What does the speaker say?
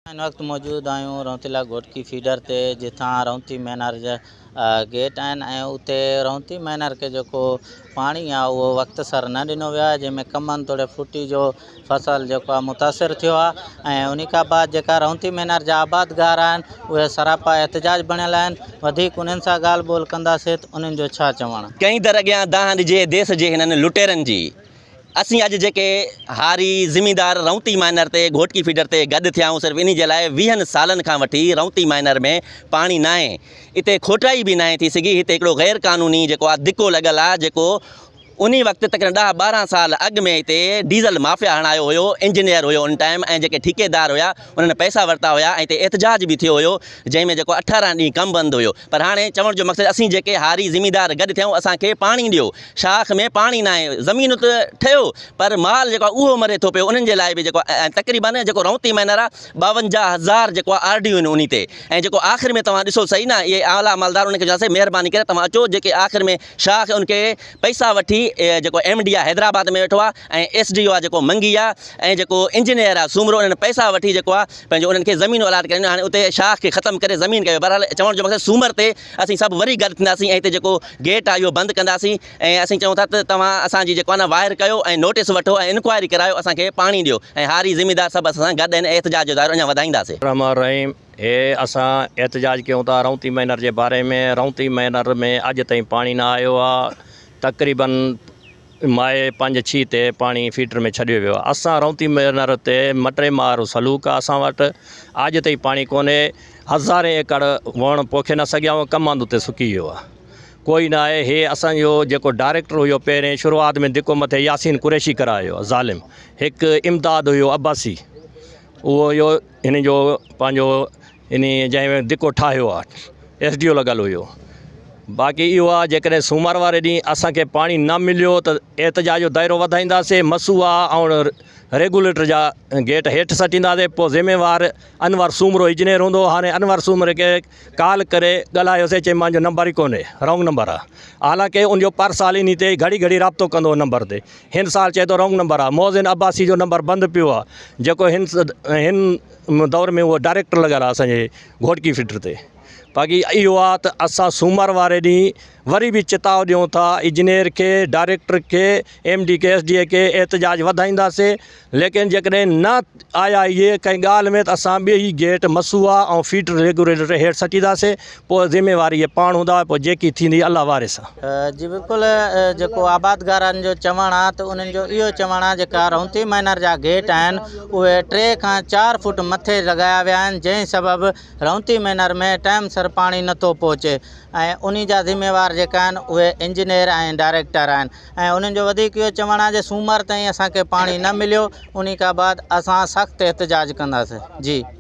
هن وقت موجود آهيون رونتيلا گهوٽڪي فيڊر تي جتان رونتي مينار جا گيٽ آهن ۽ اتي رونتي مينار کي جيڪو پاڻي آهي اهو وقت سر نه ڏنو ويو آهي جنهن ۾ ڪمند توڙي ڦٽي جو فصل جيڪو آهي متاثر ٿيو آهي ۽ ان کان بعد جيڪا رونتي مينار جا آبادگار آهن اهي سراپا احتجاج بڻيل آهن وڌيڪ انهن سان ڳالهه ٻولهه ڪنداسين ته انهن جو ڇا چوڻ آهي. ڪئين در اڳيان دانهن ڏجي ديس جي هنن لٽيرن جي. اسين اڄ جيڪي هاري زميندار رونتي مائنر تي گهوٽڪي فيڊر تي گڏ ٿيا آهيون صرف انهي جي لاء ويهن سالن کان وٺي رونتي مائنر ۾ پاڻي ناهي اتي کوٽائي به ناهي ٿي سگهي هتي هڪڙو غير قانوني جيڪو آهي دڪو لڳل آهي جيڪو انهي وقت تقريبن ڏهه ٻارهن سال اڳ ۾ هتي ڊيزل مافيا هڻايو هيو انجنيئر هيو ان ٽائيم ۽ جيڪي ٺيڪيدار هيا انهن پئسا ورتا هيا ۽ هتي احتجاج به ٿيو هيو جنهن ۾ جيڪو اٺارهن ڏينهن ڪم بند هيو پر هاڻي چوڻ جو مقصد اسين جيڪي هاري زميندار گڏ ٿيا آهيون اسان کي پاڻي ڏيو شاخ ۾ پاڻي ناهي، زمين ته ٺهيو پر مال جيڪو آهي اهو مري ٿو پيو انهن جي لاء به جيڪو آهي تقريبن جيڪو رونتي مائنر آهي 52 هزار جيڪو آهي آر ڊي آهن انهي تي ۽ جيڪو آخر ۾ توهان ڏسو سهي نه اهي اعليٰ مالدار انهن کي چونداسين مهرباني ڪري توهان اچو جيڪي آخر ۾ شاخ ان کي پئسا وٺي جيڪو ايم ڊي آهي حيدرآباد ۾ ويٺو آهي ۽ ايس ڊي او آهي جيڪو منگي آهي ۽ جيڪو انجنيئر آهي سومرو انهن پئسا وٺي جيڪو آهي پنهنجو انهن کي زمينون الاٽ ڪري هاڻي اتي شاخ کي ختم ڪري زمين ڪيو بهرحال چوڻ جو مقصد سومر تي اسين سڀ وري گڏ ٿينداسين ۽ هتي جيڪو گيٽ آهي اهو بند ڪنداسين ۽ اسين چئون ٿا ته توهان اسان جي جيڪو آهي نه واهر ڪيو ۽ نوٽيس وٺو ۽ انڪوائري ڪرايو اسان کي پاڻي ڏيو ۽ هاري زميندار سڀ اسان سان گڏ آهن ۽ احتجاج جو دائرو اڃا وڌائينداسين. الرحمٰن الرحيم هي اسان احتجاج ڪيون ٿا رونتي مينر جي باري ۾ رونتي مينر ۾ اڄ تائين پاڻي نه آيو آهي تقريبن مائي پنج ڇهه تي پاڻي فيڊر ۾ ڇڏيو ويو آهي اسان رونتي مينر تي مٽي مار سلوڪ آهي اسان وٽ اڄ تائين پاڻي ڪونهي هزارين ايڪڙ وڻ پوکي نه سگهيا آهيون ڪمند اتي سڪي ويو آهي ڪوئي نه آهي هي اسان جو جيڪو ڊائريڪٽر هيو پهرين شروعات ۾ ڌڪو مٿي ياسين قريشي ڪرايو آهي ظالم هڪ امداد هيو عباسي اهو هيو هن جو پنهنجو انهي جنهن ڌڪو ٺاهيو آهي ايس ڊي او لڳل هيو باقي اهو آهي جيڪڏهن سومر واري ڏينهن اسان کي پاڻي نه مليو ته احتجاج جو دائرو وڌائينداسين مسوعا ۽ ريگوليٽر جا گيٽ هيٺ سٽينداسين پوء ذميوار انور سومرو انجنيئر هوندو هاڻي انور سومري کي ڪال ڪري ڳالهايوسين چي مانجو نمبر ئي ڪونهي رانگ نمبر آهي حالانڪه ان جو پر سال انهي تي گهڙي گهڙي رابطو ڪندو هو نمبر تي هن سال چئي ٿو رانگ نمبر آهي محسن عباسي جو نمبر بند پيو آهي جيڪو هن هن دور ۾ اهو ڊائريڪٽر لڳل آهي اسانجي گهوٽڪي فيڊر تي باقي اهو آهي ته اسان سومر واري ڏينهن وري به چتاء ڏيون ٿا انجنيئر کي ڊائريڪٽر کي ايم ڊي کي ايس ڊي اي کي احتجاج وڌائينداسين ليڪن جيڪڏهن نه آيا اهي ڪنهن ڳالهه ۾ ته اسان ٻئي گيٽ مسوعا ۽ فيڊر ريگوليٽر هيٺ سٽينداسين پوء ذميواري اهي پاڻ هوندا پوء جيڪي ٿيندي الله وارث آ. جي بلڪل جيڪو آبادگارن جو چوڻ آ ته انهن جو اهو چوڻ آ جيڪا رونتي مائنر جا گيٽ آهن اهي 3 کان 4 فوٽ مٿي لڳايا ويا آهن جنهن سبب رونتي مينر ۾ ٽائيم سر پاڻي نٿو پهچي ۽ انهي جا ذميوار جيڪا آهن اهي انجنيئر ۽ ڊائريڪٽر آهن ۽ انهن جو وڌيڪ اهو چوڻ آهي جي سومر تائين اسان کي پاڻي نه مليو انهي کان بعد اسان سخت احتجاج ڪنداسين جي.